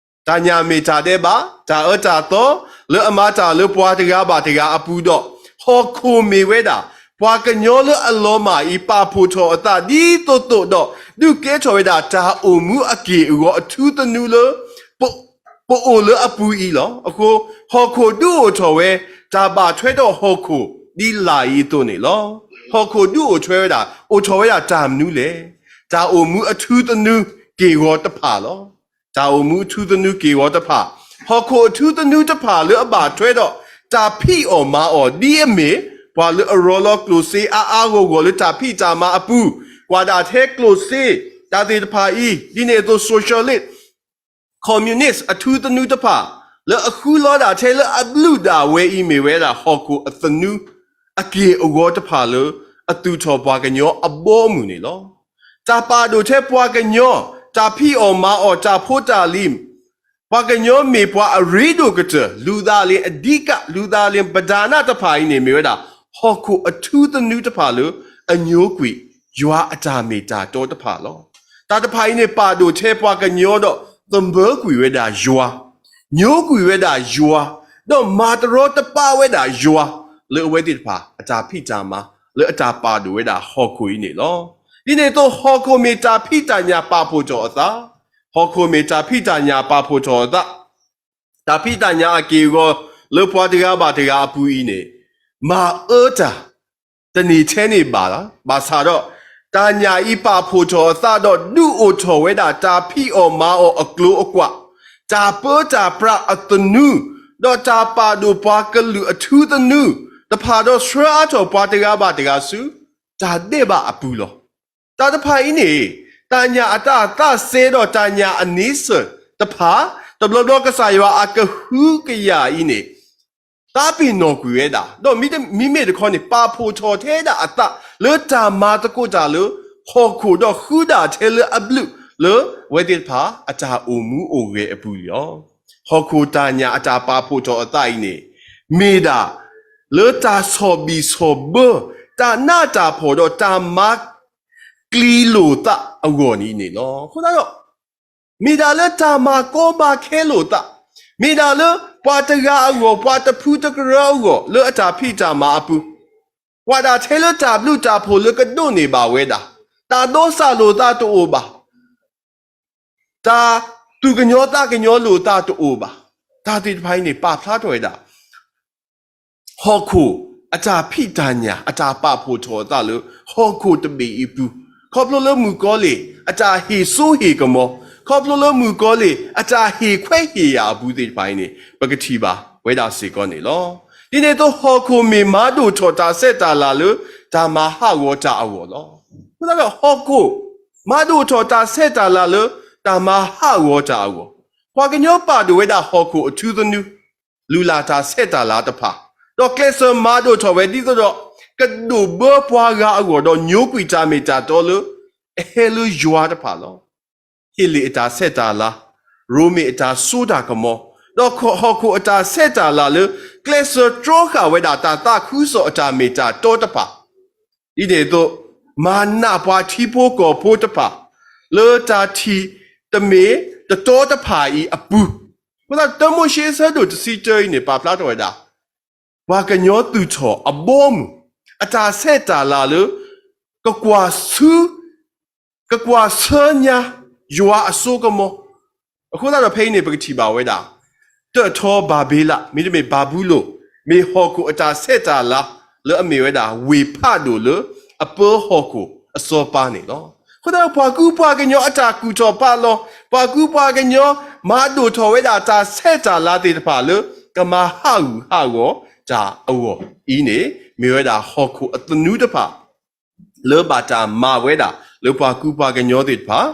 တၢ်ညၣ်မ့ၢ်တၢ်ဒဲးဘး, တၢ်အၢတၢ်သီ လၢအမၤတၢ်လၢပှၤတဂၤဘၣ်တဂၤအပူၤဒီး, ဟီၣ်ခိၣ်မ့ၢ်ဝဲဒၣ် ပှၤကညီလၢအလီၤမၢ်အံၤ ပာ်ဖှိၣ်ထီၣ်အသးဒ်သိးသိးဒီး ဒုးကဲထီၣ်ဝဲဒၣ်တၢ်အိၣ်မူအက့ၢ်အဂီၤအထူသနူလၢ ပ ပအိၣ်လၢအပူၤအံၤလီၤ. အဃိ ဟီၣ်ခိၣ်ဒုးအိၣ်ထီၣ်ဝဲ တၢ်ဘၣ်ထွဲဒီးဟီၣ်ခိၣ်ဒ်လာ်အံၤအသိးန့ၣ်လီၤ. ဟီၣ်ခိၣ်ဒုးအိၣ်ထွဲဝဲဒၣ် အိၣ်ထီၣ်ဝဲဒၣ်တၢ်မနုၤလဲၣ်. တၢ်အိၣ်မူအထူသနူက့ၢ်ဂီၤတဖၣ်လီၤ. တၢ်အိၣ်မူအထူသနူက့ၢ်ဂီၤတဖၣ်, ဟီၣ်ခိၣ်အထူသနူတဖၣ်လၢအဘၣ်ထွဲဒီး တၢ်ဖံးအီၣ်မၤအီၣ်ဒ်အမ့ၢ် ပှၤလၢအရီလီၤကျိၣ်စ့အါအါဂီၢ်ဂီၢ်လၢတၢ်ဖံးတၢ်မၤအပူၤ, ကွၢ်ဒၣ်ထဲကျိၣ်စ့ တၢ်သ့ၣ်တဖၣ်အံၤ, ဒ်န့ၣ်အသိး socialist communist အထူသနူတဖၣ် လၢအဃုလီၤဒၣ်ထဲလၢအဘျုးဒၣ်ဝဲအံၤ မ့ၢ်ဝဲဒၣ်ဟီၣ်ခိၣ်အသနူ အက့ၢ်အဂီၤတဖၣ်လၢ အသူၣ်ထီၣ်ပှၤကညီအဘီအမုၢ်န့ၣ်လီၤ. တၢ်ပာ်ဒိၣ်ထဲပှၤကညီ, တၢ်ဖံးအီၣ်မၤအီၣ်, တၢ်ဖိတၢ်လံၤ, ပှၤကညီမ့ၢ်ပှၤအရ့ဒိၣ်ကတၢၢ်, လူၤသးလၢအဓိက, လူၤသးလၢပဓာနတဖၣ်အံၤန့ၣ် မ့ၢ်ဝဲဒၣ် ဟီၣ်ခိၣ်အထူသနူတဖၣ်လၢ အညိကွံာ်ယွၤအတၢ်မ့ၢ်တၢ်တီတဖၣ်လီၤ. တၢ်တဖၣ်အံၤန့ၣ် ပာ်ဒိၣ်ထဲပှၤကညီဒီး သမၢကွံာ်ဝဲဒၣ်ယွၤ, ညိကွံာ်ဝဲဒၣ်ယွၤ, ဒီးမၤတရီတပါဝဲဒၣ်ယွၤ လၢအဝဲသ့ၣ်တဖၣ်အတၢ်ဖံးတၢ်မၤ လၢအတၢ်ပာ်ဒိၣ်ဝဲဒၣ်ဟီၣ်ခိၣ်အံၤန့ၣ်လီၤ. ဒ်န့ၣ်အသိး ဟီၣ်ခိၣ်မ့ၢ်တၢ်ဖံးတၢ်ညၣ်ပာ်ဖှိၣ်ထီၣ်အသး, ဟီၣ်ခိၣ်မ့ၢ်တၢ်ဖံးတၢ်ညၣ်ပာ်ဖှိၣ်ထီၣ်အသး, တၢ်ဖံးတၢ်ညၣ်အက့ၢ်အဂီၤလၢပှၤတဂၤဘၣ်တဂၤအပူၤအံၤန့ၣ် မၤအၢတၢ် တန့ၢ်ထဲန့ၣ်ဘၣ်လီၤ. ဘၣ်ဆၣ်ဒီး တၢ်ညၣ်အံၤပာ်ဖှိၣ်ထီၣ်အသးဒီး ဒုးအိၣ်ထီၣ်ဝဲဒၣ်တၢ်ဖံးအီၣ်မၤအီၣ်အကျိၤအကွာ်, တၢ်ပၢတၢ်ပြးအသနူ, ဒီးတၢ်ပာ်ဒိၣ်ပှၤကလုာ်အထူသနူတဖၣ်ဒီး ဆှၢအါထီၣ်ပှၤတဂၤဘၣ်တဂၤဆူ တၢ်ဒဲးဘးအပူၤလီၤ. တၢ်တဖၣ်အံၤန့ၣ် တၢ်ညၣ်အတၢ်သးစဲဒီးတၢ်ညၣ်အန့ဆၢၣ်တဖၣ်, တဘျီဘျီကစၢ်ယွၤအကဟုကယာ်အံၤန့ၣ် သးပ့ၤနီၣ်ကွံာ်ဝဲဒၣ်, ဒီးမ့မ့ၢ်တခီန့ၣ် ပာ်ဖှိၣ်ထီၣ်ထဲဒၣ်အသး လၢတၢ်မၤသကိးတၢ်လၢဟီၣ်ခိၣ်ဒီးဃုဒၣ်ထဲလၢအဘျုးလၢအဝဲသ့ၣ်တဖၣ်အတၢ်အိၣ်မူအိၣ်ဂဲၤအပူၤလီၤ. ဟီၣ်ခိၣ်တၢ်ညၣ်အတၢ်ပာ်ဖှိၣ်ထီၣ်အသးအံၤန့ၣ် မ့ၢ်ဒၣ်လၢတၢ်ဆီၣ်ဘံၣ်ဆီၣ်ဘၢ, တၢ်နးတၢ်ဖှီၣ်ဒီးတၢ်မၤကျံၤလိာ်သးအဂီၢ်န့ၣ်န့ၣ်လီၤ. အဃိသတးဒီး မ့ၢ်ဒၣ်လၢတၢ်မၤကီမၤခဲလိာ်သး, မ့ၢ်ဒၣ်လၢပှၤတဂၤအဂီၢ် ပှၤတဖုတကရၢအဂီၢ် လၢအတၢ်ဖံးတၢ်မၤအပူၤ, ကွၢ်ဒၣ်ထဲလၢတၢ်ဘျုးတၢ်ဖှိၣ်လၢကဒိးန့ၢ်ဘၣ်ဝဲဒၣ်, တၢ်ဒိးစၢ်လိာ်သးတအိၣ်ဘၣ်, တၢ်သူၣ်ကညီၤသးကညီၤလိာ်သးတအိၣ်ဘၣ်, တၢ်သ့ၣ်တဖၣ်အံၤန့ၣ် ပာ်ဖျါထီၣ်ဝဲဒၣ် ဟီၣ်ခိၣ်အတၢ်ဖံးတၢ်ညၣ် အတၢ်ပာ်ဖှိၣ်ထီၣ်အသးလၢ ဟီၣ်ခိၣ်တဘ့ၣ်အံၤအပူၤ, ခီဖျိလၢမုၣ်ကီၤလံၢ်အတၢ်ဟ့ၣ်စိဟ့ၣ်ကမီၤ, ခီဖျိလၢမုၣ်ကီၤလံၢ် အတၢ်ဟ့ၣ်ခွဲးဟ့ၣ်ယာ်အပူၤသ့ၣ်တဖၣ်အံၤန့ၣ် ပကထံၣ်ဘၣ်ဝဲဒၣ်စ့ၢ်ကီးန့ၣ်လီၤ. ဒ်န့ၣ်အသိး ဟီၣ်ခိၣ်မ့ၢ်မၤဒိၣ်ထီၣ်တၢ်ဆဲးတၢ်လၤလၢ တၢ်မၤဟးဂီၤတၢ်အဂီၢ်လီၤ. အဃိသတးဒီး ဟီၣ်ခိၣ်မၤဒိၣ်ထီၣ်တၢ်ဆဲးတၢ်လၤလၢ တၢ်မၤဟးဂီၤတၢ်အဂီၢ်, ပှၤကညီပာ်ဒိၣ်ဝဲဒၣ်ဟီၣ်ခိၣ်အထူသနူ လုၢ်လၢ်တၢ်ဆဲးတၢ်လၤတဖၣ်, ဒီးကျဲးစၢးမၤဒိၣ်ထီၣ်ဝဲဒ်သိးဒီး ကဒိးဘၢပှၤဂၤအဂီၢ် ဒီးညိကွံာ်တၢ်မ့ၢ်တၢ်တီလၢ အဟဲလၢယွၤတဖၣ်လီၤ. ဟ့လ့ၣ်အတၢ်ဆဲးတၢ်လၤ, ရိမ့ၤအတၢ်စိတၢ်ကမီၤ, ဒီးဟီၣ်ခိၣ်အတၢ်ဆဲးတၢ်လၤလၢ ကျဲးစၢးတြီဃာ်ဝဲဒၣ်တၢ်သးခုကစီၣ်အတၢ်မ့ၢ်တၢ်တီတဖၣ်, ဒ်န့ၣ်အသိး မၤနးပှၤထံဖိကီၢ်ဖိတဖၣ် လၢတၢ်ထံၣ်တမ့ၢ်တတီတဖၣ်အံၤအပူၤ, အဃိသတး တၢမိၤၡ့အဆၢဒိၣ်တဆံတၢအံၤန့ၣ် ပာ်ဖျါထီၣ်ဝဲဒၣ် ပှၤကညီသူၣ်ထီၣ်အဘီအမုၢ် အတၢ်ဆဲးတၢ်လၤလၢ ကကွၢ်ဆူ ကကွၢ်ဆၢညါ ယွၤအစိကမီၤ, အဃိသတးဒီးဖဲအံၤန့ၣ် ပကထံၣ်ဘၣ်ဝဲဒၣ် တၢၣ်ထီဘၤဘ့လး မ့တမ့ၢ်ဘၤဘူလိၣ် မ့ၢ်ဟီၣ်ခိၣ်အတၢ်ဆဲးတၢ်လၤ လၢအမ့ၢ်ဝဲဒၣ် ဝ့ၢ်ဖးဒိၣ်လၢအပၢဟီၣ်ခိၣ်အစီၤပၤန့ၣ်လီၤ. အဃိသတးဒီး ပှၤကူပှၤကညီအတၢ်ကူၣ်ထီၣ်ပာ်လီၤ, ပှၤကူပှၤကညီ မၤဒိၣ်ထီၣ်ဝဲဒၣ်တၢ်ဆဲးတၢ်လၤသ့ၣ်တဖၣ်လၢ ကမၤဟးဂူာ်ဟးဂီၤတၢ်အဂီၢ်အံၤန့ၣ် မ့ၢ်ဝဲဒၣ်ဟီၣ်ခိၣ်အသနူတဖၣ် လၢဘၣ်တၢ်မၤဝဲဒၣ် လၢပှၤကူပှၤကညီသ့ၣ်တဖၣ်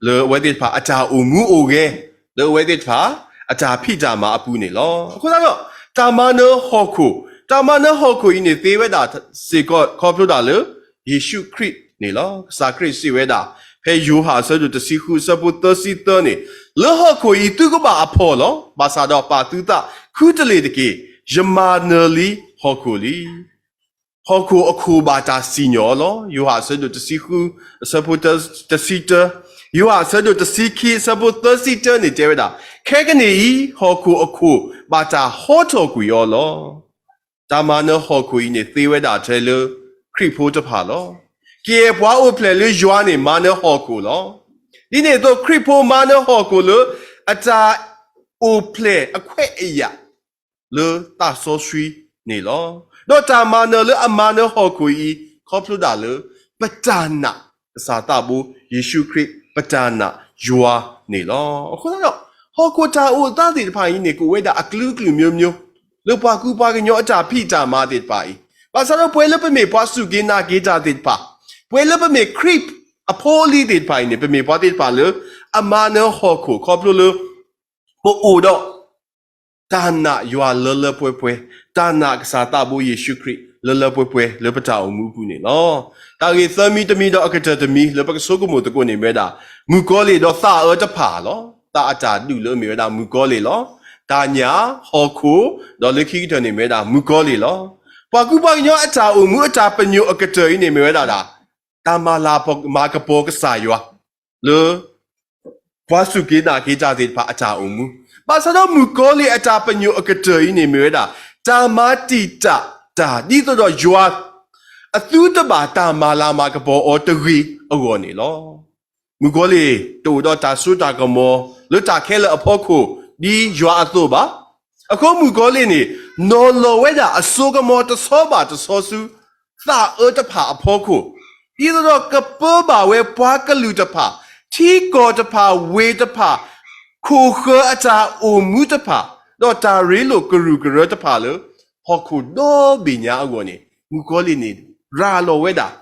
လၢအဝဲသ့ၣ်တဖၣ်အတၢ်အိၣ်မူအိၣ်ဂဲၤ လၢအဝဲသ့ၣ်တဖၣ် အတၢ်ဖံးတၢ်မၤအပူၤန့ၣ်လီၤ. အဃိသတးဒီး တၢ်မၤနၢၤဟီၣ်ခိၣ်, တၢ်မၤနၢၤဟီၣ်ခိၣ်အံၤန့ၣ် သ့ဝဲဒၣ်စ့ၢ်ကီးခီဖျိဒၣ်လၢ ယ့ၣ်ၡူးခရံာ်န့ၣ်လီၤ. ကစၢ်ခရံာ်စံးဝဲဒၣ် ဖဲယိၤဟၣ်အဆၢဒိၣ်တဆံဃု အဆၢဖိသၢဆံသၢန့ၣ်, လၢဟီၣ်ခိၣ်အံၤသုကဘၣ်အဖှီၣ်လီၤ. ဘၣ်ဆၣ်ဒီးပာ်သုသးခုတလ့ၢ်တက့ၢ်. ယမၤနၢၤလံဟီၣ်ခိၣ်လံ. ဟီၣ်ခိၣ်အခိၣ်ဘၣ်တၢ်စံၣ်ညီၣ်အီၤလီၤ. ယိၤဟၣ်အဆၢဒိၣ်တဆံဃု အဆၢဖိတဆံတၢ, ယိၤဟၣ်အဆၢဒိၣ်တဆံခံ အဆၢဖိသၢဆံတၢန့ၣ်တဲဝဲဒၣ်, ခဲကနံၣ်အံၤ ဟီၣ်ခိၣ်အခိၣ်ဘၣ်တၢ်ဟီထီၣ်ကွံာ်အီၤလီၤ. တၢ်မၤနၢၤဟီၣ်ခိၣ်အံၤန့ၣ် သ့ဝဲဒၣ်ထဲလၢခရံာ်ဖိတဖၣ်လီၤ. ကယဲၢ်ပှၤအိၣ်ဖျဲၣ်လၢယွၤန့ၣ် မၤနၢၤဟီၣ်ခိၣ်လီၤ. ဒ်န့ၣ်အသိး ခရံာ်ဖိမၤနၢၤဟီၣ်ခိၣ်လၢ အတၢ်အိၣ်ဖျဲၣ်အခွဲးအယာ် လၢသးစီဆှံန့ၣ်လီၤ. ဒီးတၢ်မၤနၢၤလၢအမၤနၢၤဟီၣ်ခိၣ်အံၤ ခီဖျိဒၣ်လၢ ပတၢ်နာ်ကစၢ်သးဘိယ့ၣ်ၡူးခရံာ် ပတၢ်နာ်ယွၤန့ၣ်လီၤ. အဃိသတးဒီး ဟီၣ်ခိၣ်တၢ်အိၣ်သးသ့ၣ်တဖၣ်အံၤန့ၣ် ကအိၣ်ဝဲဒၣ်အကလုာ်ကလုာ်မျိုးမျိုး လၢပှၤကူပှၤကညီအတၢ်ဖံးတၢ်မၤသ့ၣ်တဖၣ်အံၤ, ဘၣ်ဆၣ်ဒီးပှၤလၢပမ့ၢ်ပှၤစူၢ်က့ၤနာ်က့ၤတၢ်သ့ၣ်တဖၣ်, ပှၤလၢပမ့ၢ်ခရံာ်အဖိအလံၤသ့ၣ်တဖၣ်အံၤန့ၣ် ပမ့ၢ်ပှၤသ့ၣ်တဖၣ်လၢ အမၤနၢၤဟီၣ်ခိၣ်ခီဖျိလၢ ပအိၣ်ဒီး တၢ်နာ်ယွၤလၢလၢပှဲၤပှဲၤ, တၢ်နာ်ကစၢ်သးဘိယ့ၣ်ၡူးခရံာ်လၢလၢပှဲၤပှဲၤလၢပတၢ်အိၣ်မူအပူၤန့ၣ်လီၤ. တၢ်ဂ့ၢ်သၢမံၤတမံၤဒီးအကတၢၢ်တမံၤလၢပကဆိကမိၣ်သကိးန့ၣ်မ့ၢ်ဝဲဒၣ် မုၣ်ကီၤလံၢ်ဒီးသးအၢတဖၣ်လီၤ. သးအတၢ်ဒုးလၢမ့ၢ်ဝဲဒၣ်မုၣ်ကီၤလံၢ်လီၤ. တၢ်ညၣ်, ဟီၣ်ခိၣ်, ဒီးလၢခံကတၢၢ်န့ၣ်မ့ၢ်ဝဲဒၣ်မုၣ်ကီၤလံၢ်လီၤ. ပှၤကူပှၤကညီအတၢ်အိၣ်မူအတၢ်ပညိၣ်အကတၢၢ်အံၤန့ၣ်မ့ၢ်ဝဲဒၣ်ဒၣ် တၢ်မၤလၤမၤကပီၤကစၢ်ယွၤ လၢ ပှၤစူၢ်က့ၤနာ်က့ၤတၢ်သ့ၣ်တဖၣ်အတၢ်အိၣ်မူ, ဘၣ်ဆၣ်ဒီးမုၣ်ကီၤလံၢ်အတၢ်ပညိၣ်အကတၢၢ်အံၤန့ၣ်မ့ၢ်ဝဲဒၣ် တၢ်မၤတံာ်တာ်တၢ် ဒ်သိးဒီးယွၤ အသုတဘၣ်တၢ်မၤလၤမၤကပီၤအီၤတဂ့ၤအဂီၢ်န့ၣ်လီၤ. မုၣ်ကီၤလံၢ်တအိၣ်ဒီးတၢ်စိတၢ်ကမီၤ လၢတၢ်ခဲလၢာ်အဖီခိၣ် ဒ်ယွၤအသိးဘၣ်. အဃိမုၣ်ကီၤလံၢ်န့ၣ် နီၤလီၤဝဲဒၣ်အစိကမီၤတဆီဘၣ်တဆီဆူ သးအၢတဖၣ်အဖီခိၣ်, ဒ်သိးဒီးကပၢဘၣ်ဝဲပှၤကလုာ်တဖၣ်, ထံကီၢ်တဖၣ်, ဝ့ၢ်တဖၣ်, ခိၣ်ဃၢၤအတၢ်အိၣ်မူတဖၣ်, ဒီးတၢ်ရ့လိာ်ကရူၢ်ကရၢတဖၣ်လၢ ဟီၣ်ခိၣ်ဒီဘ့ၣ်ညါအဂီၢ်န့ၣ် မုၣ်ကီၤလံၢ်န့ၣ် ရၤလီၤဝဲဒၣ်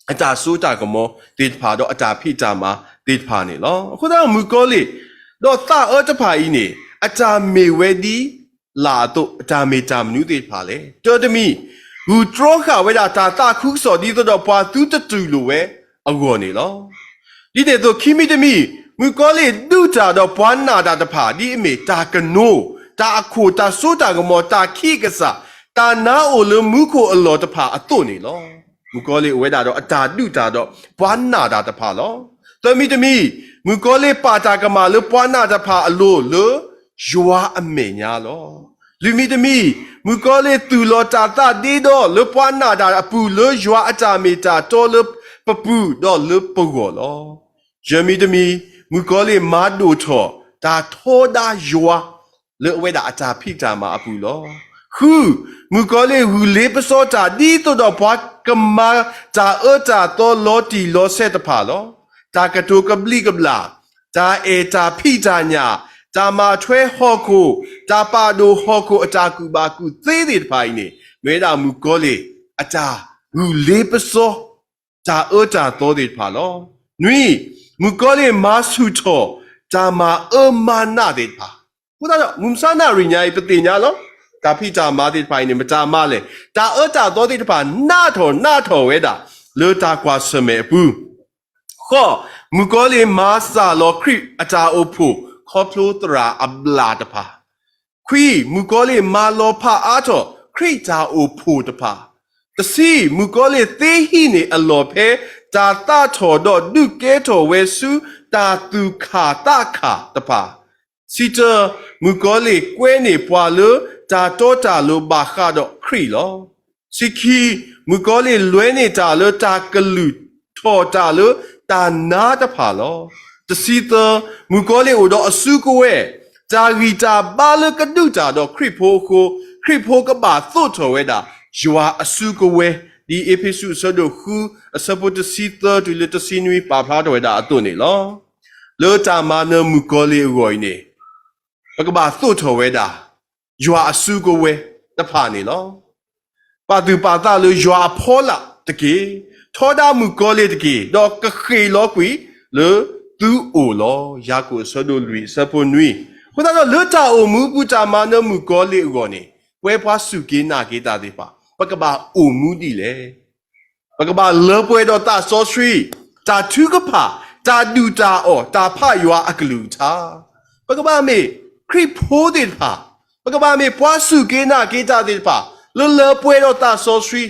အတၢ်စိတၢ်ကမီၤသ့ၣ်တဖၣ် ဒီးအတၢ်ဖံးတၢ်မၤသ့ၣ်တဖၣ်န့ၣ်လီၤ. အဃိသတးမုၣ်ကီၤလံၢ် ဒီးသးအၢတဖၣ်အံၤန့ၣ် အတၢ်မ့ၢ်ဝဲဒ်လဲၣ်အသိး အတၢ်မ့ၢ်တၢ်မနုၤသ့ၣ်တဖၣ်လဲၣ်. တၢတမံၤ, ဂုၢ်တြီဃာ်ဝဲဒၣ်တၢ်သးခုကစီၣ် ဒ်သိးဒီးပှၤသုတတူၢ်လိာ်ဝဲအဂီၢ်န့ၣ်လီၤ. ဒ်န့ၣ်အသိး ခံမံၤတမံၤ, မုၣ်ကီၤလံၢ်ဒုးတၢ်ဒီးပှၤနာ်တၢ်တဖၣ် ဒ်အမ့ၢ်တၢ်ကနိး, တၢ်အခိၣ်, တၢ်စိတၢ်ကမီၤ, တၢ်ခံးအကစၢ်, တၢ်နါအိၣ်လၢမူခိၣ်အလီၢ်တဖၣ်အသိးန့ၣ်လီၤ. မုၣ်ကီၤလံၢ်အိၣ်ဝဲဒၣ်ဒီးအတၢ်ဒုးတၢ်ဒီးပှၤနာ်တၢ်တဖၣ်လီၤ. သၢမံၤတမံၤ, မုၣ်ကီၤလံၢ်ပာ်တၢ်ကမၣ်လၢပှၤနာ်တဖၣ်အလိၤလၢ ယွၤအမဲာ်ညါလီၤ. လွံၢ်မံၤတမံၤ, မုၣ်ကီၤလံၢ်သူၣ်လီၤတၢ်သးဒ့ဒီလၢပှၤနာ်တၢ်အပူၤ လၢယွၤအတၢ်မ့ၢ်တၢ်တီလၢပပူၤဒီးလၢပဂီၢ်လီၤ. ယဲၢ်မံၤတမံၤ, မုၣ်ကီၤလံၢ်မၤဒိၣ်ထီၣ်တၢ်ထီဒါယွၤ လၢအဝဲဒၣ်အတၢ်ဖံးတၢ်မၤအပူၤလီၤ. ဃု, မုၣ်ကီၤလံၢ်ဂုၢ်လ့ပစီတၢ် ဒ်သိးဒီးပှၤကမၤတၢ်အၢတၢ်သီလီၤတံၢ်လီၤဆဲးတဖၣ်လီၤ. တၢ်ကတိၤကဘျံးကဘျၣ်, တၢ်အဲၣ်တၢ်ဖံးတၢ်ညၣ်, တၢ်မၤထွဲဟီၣ်ခိၣ်, တၢ်ပာ်ဒိၣ်ဟီၣ်ခိၣ်အတၢ်ကူၣ်ဘၣ်ကူၣ်သ့သ့ၣ်တဖၣ်အံၤန့ၣ် မ့ၢ်ဝဲဒၣ်မုၣ်ကီၤလံၢ်အတၢ်ဂုၢ်လ့ပစီ တၢ်အၢတၢ်သီသ့ၣ်တဖၣ်လီၤ. နွံ, မုၣ်ကီၤလံၢ်မၤဆူၣ်ထီၣ်တၢ်မၤအၢမၤနးသ့ၣ်တဖၣ်. အဃိသတးဒီး မုၢ်မဆါနၣ်ရံၣ်ညါအံၤ ပသ့ၣ်ညါလီၤ. တၢ်ဖံးတၢ်မၤသ့ၣ်တဖၣ်အံၤန့ၣ် မတၤမၤလဲၣ်. တၢ်အၢတၢ်သီသ့ၣ်တဖၣ် နးထီၣ်နးထီၣ်ဝဲဒၣ် လၢတၢ်ကွၢ်ဆၢၣ်မဲာ်အပူၤ ဃိး, မုၣ်ကီၤလံၢ်မၤစၢ်လီၤခရံာ်အတၢ်အိၣ်ဖှိၣ် ခီဖျိသရၣ်အဘျၣ်တဖၣ်. ခွံ, မုၣ်ကီၤလံၢ်မၤလီၤဖးအါထီၣ်ခရံာ်တၢ်အိၣ်ဖှိၣ်တဖၣ်. တဆံ, မုၣ်ကီၤလံၢ်သ့ဟံးန့ၢ်အလီၢ်ဖဲ တၢ်သးထီၣ်ဒီးဒုးကဲထီၣ်ဝဲဆူတၢ်သူၣ်ခၣ်သးခၣ်တဖၣ်. ဆံတၢ, မုၣ်ကီၤလံၢ်ကွဲန့ၢ်ပှၤလၢတၢ်တီတၢ်လိၤဘၣ်ဃးဒီးခရံာ်လီၤ. ဆံခံ, မုၣ်ကီၤလံၢ်လွဲန့ၢ်တၢ်လၢတၢ်ကလုၢ်ထီၣ်တၢ်လၢတၢ်နါတဖၣ်လီၤ. တဆံသၢ, မုၣ်ကီၤလံၢ်အိၣ်ဒီးအစုကဝဲၤ, တၢ်ဂံၢ်တၢ်ဘါလၢကဒုးတၢ်ဒီးခရံာ်ဖိအဃိ, ခရံာ်ဖိကဘၣ်သိးထီၣ်ဝဲဒၣ် ယွၤအစုကဝဲၤ, ဒ်အ့းဖ့းစူးအဆၢဒိၣ်ဃု အဆၢဖိတဆံသၢတုၤလၢတဆံနွံ ပာ်ဖျါထီၣ်ဝဲဒၣ်အသိးန့ၣ်လီၤ. လၢတၢ်မၤနၢၤမုၣ်ကီၤလံၢ်အဂီၢ်အံၤန့ၣ် ပကဘၣ်သိးထီၣ်ဝဲဒၣ် ယွၤအစုကဝဲၤတဖၣ်န့ၣ်လီၤ. ပာ်သူၣ်ပာ်သးလၢယွၤအဖီလာ်တက့ၢ်. ထီဒါမုၣ်ကီၤလံၢ်တက့ၢ်. ဒီးကဃ့ၢ်လီၤကွံာ်လၢ သုအိၣ်လီၤ. ယၤကိာ်အဆၢဒိၣ်လွံၢ်အဆၢဖိနွံ. အဃိသတးဒီး လၢတၢ်အိၣ်မူအပူၤ တၢ်မၤနၢၤမုၣ်ကီၤလံၢ်အဂီၢ်န့ၣ် ပဝဲပှၤစူၢ်က့ၤနာ်က့ၤတၢ်သ့ၣ်တဖၣ် ပကဘၣ်အိၣ်မူဒ်လဲၣ်. ပကဘၣ်လၢပှဲၤဒီးသးစီဆှံ, တၢ်ထုကဖၣ်, တၢ်ဒုၣ်တၢ်အီၣ်, တၢ်ဖးယွၤအကလုၢ်ကထါ. ပကဘၣ်မ့ၢ်ခရံာ်ဖိသ့ၣ်တဖၣ်, ပကဘၣ်မ့ၢ်ပှၤစူၢ်က့ၤနာ်က့ၤတၢ်သ့ၣ်တဖၣ် လၢလၢပှဲၤဒီးသးစီဆှံ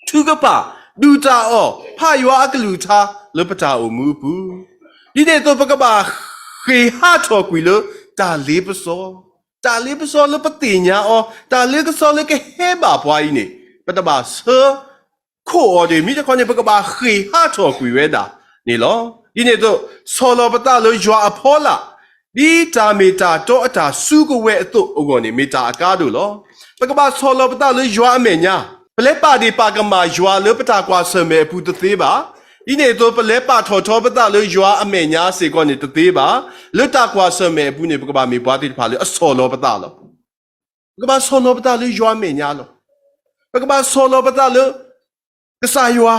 ထုကဖၣ်, ဒုၣ်တၢ်အီၣ်, ဖးယွၤအကလုၢ်ကထါ လၢပတၢ်အိၣ်မူအပူၤ. ဒ်န့ၣ်အသိး ပကဘၣ်ဃ့ၢ်ဟးထီၣ်ကွံာ်လၢတၢ်လ့ပစီ, တၢ်လ့ပစီလၢပသ့ၣ်ညါအီၤ, တၢ်လ့ပစီလၢကဟဲဘၣ်ပှၤအံၤန့ၣ် ပတဘၣ်ဆၢ ခိၣ်အီၤတဂ့ၤ, မ့ၢ်တခီန့ၣ် ပကဘၣ်ဃ့ၢ်ဟးထီၣ်ကွံာ်ဝဲဒၣ်န့ၣ်လီၤ. ဒ်န့ၣ်အသိး ဆီၣ်လီၤပသးလၢယွၤအဖီလာ်, ဒ်တၢ်မ့ၢ်တၢ်တီအတၢ်စုကဝဲၤအသိးအဂီၢ်န့ၣ် မ့ၢ်တၢ်အကါဒိၣ်လီၤ. ပကဘၣ်ဆီၣ်လီၤပသးလၢယွၤအမဲာ်ညါ, ပလဲၤပာ်ဒ့ၣ်ပာ်ကမၣ်ယွၤလၢပတၢ်ကွၢ်ဆၢၣ်မဲာ်အပူၤတသ့ဘၣ်. ဒ်န့ၣ်အသိး ပလဲၤပာ်ထီၣ်ထီပသးလၢယွၤအမဲာ်ညါစ့ၢ်ကီးန့ၣ်တသ့ဘၣ်. လၢတၢ်ကွၢ်ဆၢၣ်မဲာ်အပူၤန့ၣ် ပကဘၣ်မ့ၢ်ပှၤသ့ၣ်တဖၣ်လၢအဆီၣ်လီၤပသးလီၤ. ပကဘၣ်ဆီၣ်လီၤပသးလၢယွၤအမဲာ်ညါလီၤ. ပကဘၣ်ဆီၣ်လီၤပသးလၢ ကစၢ်ယွၤ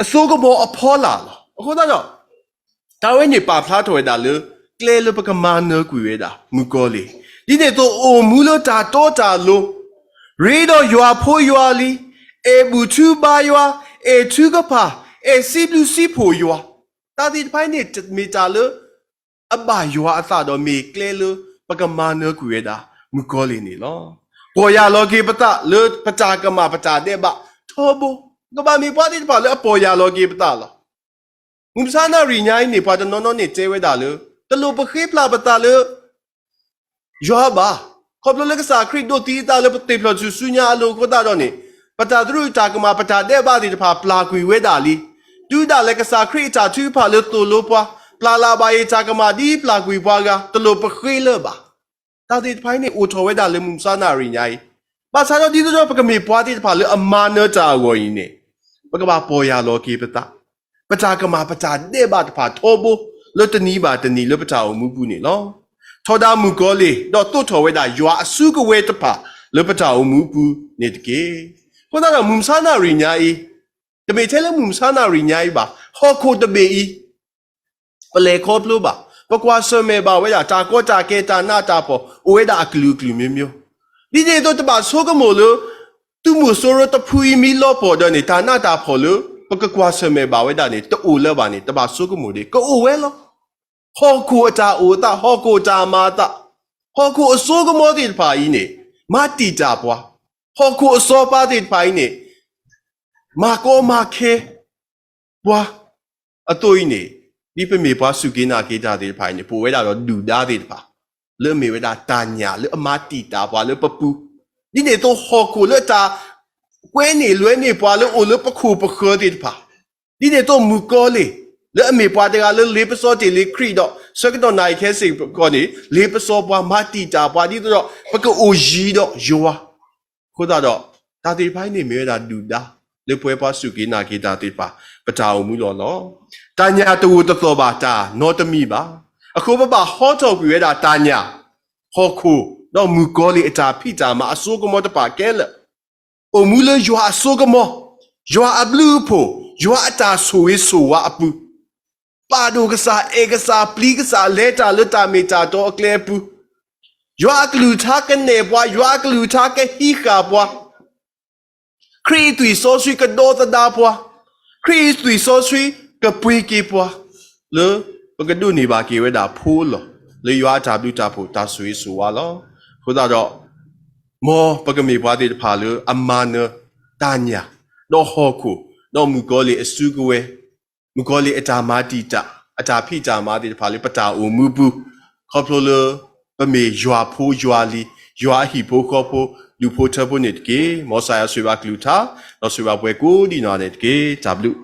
အစိကမီၤအဖီလာ်လီၤ. အဃိသတးဒီး တၢ်ဝဲန့ၣ်ပာ်ဖျါထီၣ်ဝဲဒၣ်လၢ ကျဲလၢပကမၤနၢၤကွံာ်ဝဲဒၣ် မုၣ်ကီၤလံၢ်, ဒ်န့ၣ်အသိးအိၣ်မူလၢတၢ်တီတၢ်လိၤ, ရ့ဒီးယွၤဖိယွၤလံၤ, အဲၣ်ဘူၣ်ထုဘါယွၤ, အဲၣ်ထုကဖၣ်, အဲၣ်စံးဘျုးစံးဖှိၣ်ယွၤ, တၢ်သ့ၣ်တဖၣ်အံၤန့ၣ် မ့ၢ်တၢ်လၢ အဘၣ်ယွၤအသးဒီးမ့ၢ်ကျဲလၢ ပကမၤနၢၤကွံာ်ဝဲဒၣ် မုၣ်ကီၤလံၢ်န့ၣ်လီၤ. ပီၢ်ယၢ်လီၤက့ၤပသးလၢပတၢ်ကမၣ်ပတၢ်ဒဲးဘးထီဘိ, ပကဘၣ်မ့ၢ်ပှၤသ့ၣ်တဖၣ်လၢအပီၢ်ယၢ်လီၤက့ၤပသးလီၤ. မုၢ်မဆါနၣ်ရံၣ်ညါအံၤန့ၣ် ပှၤတနီၤနီၤန့ၣ်တဲဝဲဒၣ်လၢ တလိၣ်ပဃ့ပျၢ်ပသးလၢ ယွၤဘၣ်. ခီဖျိလၢကစၢ်ခရံာ်ဒိးသံအသးလၢပသ့ၣ်ဖျၢၣ်ထူၣ်စုညါအလိၤအဃိသတးဒီးန့ၣ်, ပတၢ်သရူးတၢ်ကမၣ်ပတၢ်ဒဲးဘးသ့ၣ်တဖၣ်ပျၢ်ကွံာ်ဝဲဒၣ်လံ. တုၤဒၣ်လဲာ်ကစၢ်ခရံာ်အတၢ်ထုကဖၣ်လၢသိၣ်လိပှၤ, ပျၢ်လၢ်ဘၣ်အံၤတၢ်ကမၣ်ဒ်ပျၢ်ကွံာ်ပှၤဂၤ, တလိၣ်ပဃ့လၢၤဘၣ်. တၢ်သ့ၣ်တဖၣ်အံၤန့ၣ် အိၣ်ထီၣ်ဝဲဒၣ်လၢမုၢ်မဆါနၣ်ရံၣ်ညါအံၤ, ဘၣ်ဆၣ်ဒီးဒ်သိးဒီးပကမ့ၢ်ပှၤသ့ၣ်တဖၣ်လၢအမၤနၢၤတၢ်အဂီၢ်အံၤန့ၣ်, ပကဘၣ်ပီၢ်ယၢ်လီၤက့ၤပသး ပတၢ်ကမၣ်ပတၢ်ဒဲးဘးတဖၣ်ထီဘိ လၢတနံၤဘၣ်တနံၤလၢပတၢ်အိၣ်မူပူၤန့ၣ်လီၤ. ထီဒါမုၣ်ကီၤလံၢ် ဒီးသိးထီၣ်ဝဲဒၣ်ယွၤအစုကဝဲၤတဖၣ်လၢပတၢ်အိၣ်မူပူၤန့ၣ်တက့ၢ်. အဃိသတးဒီးမုၢ်မဆါနၣ်ရံၣ်ညါအံၤ, တမ့ၢ်ထဲလၢမုၢ်မဆါနၣ်ရံၣ်ညါအံၤဘၣ်, ဟီၣ်ခိၣ်တဘ့ၣ်အံၤ ပလဲၤခီဖျိဘၣ်, ပကွၢ်ဆၢၣ်မဲာ်ဘၣ်ဝဲဒၣ် တၢ်ကီတၢ်ခဲ တၢ်နးတၢ်ဖှီၣ် အိၣ်ဝဲဒၣ်အကလုာ်ကလုာ်မျိုးမျိုး, ဒ်န့ၣ်အသိးတဘၣ်ဆိကမိၣ်လၢ သုးမုၢ်စိရိၤတဖုအံၤမ့ၢ်လီၤပှီၢ်ဒီးန့ၣ် တၢ်နးတၢ်ဖှီၣ်လၢ ပကကွၢ်ဆၢၣ်မဲာ်ဘၣ်ဝဲဒၣ်န့ၣ် တအိၣ်လၢၤဘၣ်န့ၣ် တဘၣ်ဆိကမိၣ်ဒံး ကအိၣ်ဝဲလီၤ. ဟီၣ်ခိၣ်အတၢ်အိၣ်အသး, ဟီၣ်ခိၣ်အတၢ်မၤအသး, ဟီၣ်ခိၣ်အစိကမီၤသ့ၣ်တဖၣ်အံၤန့ၣ် မၤတံာ်တာ်ပှၤ, ဟီၣ်ခိၣ်အစီၤပၤသ့ၣ်တဖၣ်အံၤန့ၣ် မၤကီမၤခဲ ပှၤအသိးအံၤန့ၣ်, ဒ်ပမ့ၢ်ပှၤစူၢ်က့ၤနာ်က့ၤတၢ်သ့ၣ်တဖၣ်အံၤန့ၣ် ပအိၣ်ဝဲဒၣ်ဒီးဒုၣ်ဒါသ့ၣ်တဖၣ် လၢအမ့ၢ်ဝဲဒၣ်တၢ်ညၣ်လၢအမၤတံာ်တာ်ပှၤလၢပပူၤ, ဒ်န့ၣ်အသိးဟီၣ်ခိၣ်လၢအတၢ်ကွဲန့ၢ်လွဲန့ၢ်ပှၤလၢအိၣ်လၢပခိၣ်ပဃၢၤသ့ၣ်တဖၣ်, ဒ်န့ၣ်အသိးမုၣ်ကီၤလံၢ် လၢအမ့ၢ်ပှၤတဂၤလၢလ့ပစီတ့ၢ်လံခရံာ်ဒီး ဆၢကတီၢ်နၣ်ရံၣ်ခဲစ့ၢ်ကီးန့ၣ် လ့ပစီပှၤမၤတံာ်တာ်ပှၤ ဒ်သိးဒီး ပကအိၣ်ယံၤဒီးယွၤ အဃိသတးဒီး တၢ်သ့ၣ်တဖၣ်အံၤန့ၣ်မ့ၢ်ဝဲဒၣ်ဒုၣ်ဒါ လၢပဝဲပှၤစူၢ်က့ၤနာ်က့ၤတၢ်သ့ၣ်တဖၣ် ပတၢ်အိၣ်မူလီၤလီၤ. တၢ်ညၣ်တအိၣ်တသီၣ်ဘၣ် တၢ်နီတမံၤဘၣ်. အဃိပဘၣ်ဟီထီၣ်ကွံာ်ဝဲဒၣ်တၢ်ညၣ်, ဟီၣ်ခိၣ်, ဒီးမုၣ်ကီၤလံၢ်အတၢ်ဖံးတၢ်မၤအစိကမီၤတဖၣ်ခဲလၢာ်, အိၣ်မူလၢယွၤအစိကမီၤ, ယွၤအဘျုးအဖှိၣ်, ယွၤအတၢ်ဆိၣ်ဂ့ၤဆိၣ်ဝါအပူၤ ပာ်ဒိၣ်ကစၢ်, အဲၣ်ကစၢ်, ပျံၤကစၢ်, လဲၤတၢ်လၢတၢ်မ့ၢ်တၢ်တီအကျဲအပူၤ, ယွၤအကလုၢ်ကထါကနဲၣ်ပှၤ, ယွၤအကလုၢ်ကထါကဟံးဃာ်ပှၤ, ခရံာ်အသွံၣ်စီဆှံကဒီသဒၣ်ပှၤ, ခရံာ်အသွံၣ်စီဆှံကပှ့ၤက့ၤပှၤ, လၢပကဒိးန့ၢ်ဘၣ်က့ၤဝဲဒၣ်ဖိလီၤ, လၢယွၤအတၢ်ဘျုးတၢ်ဖှိၣ်တၢ်ဆိၣ်ဂ့ၤဆိၣ်ဝါလီၤ. အဃိသတးဒီး မ်ပကမ့ၢ်ပှၤသ့ၣ်တဖၣ်လၢအမၤနၢၤတၢ်ညၣ်, ဒီးဟီၣ်ခိၣ်, ဒီးမုၣ်ကီၤလံၢ်အစုကဝဲၤ, မုၣ်ကီၤလံၢ်အတၢ်မၤတံာ်တာ်, အတၢ်ဖံးတၢ်မၤသ့ၣ်တဖၣ်လၢပတၢ်အိၣ်မူပူၤ, ခီဖျိလၢပမ့ၢ်ယွၤဖိယွၤလံၤ, ယွၤအဟံၣ်ဖိဃီဖိ, ဒူၣ်ဖိထၢဖိန့ၣ်တက့ၢ်. မ်ကစၢ်ယွၤဆိၣ်ဂ့ၤဘၣ်အကလုၢ်ကထါ, ဒီးဆိၣ်ဂ့ၤဘၣ်ပှၤကိးဒံးနီၢ်ဂၤဒဲးန့ၣ်တက့ၢ်. တၢ်ဘျုး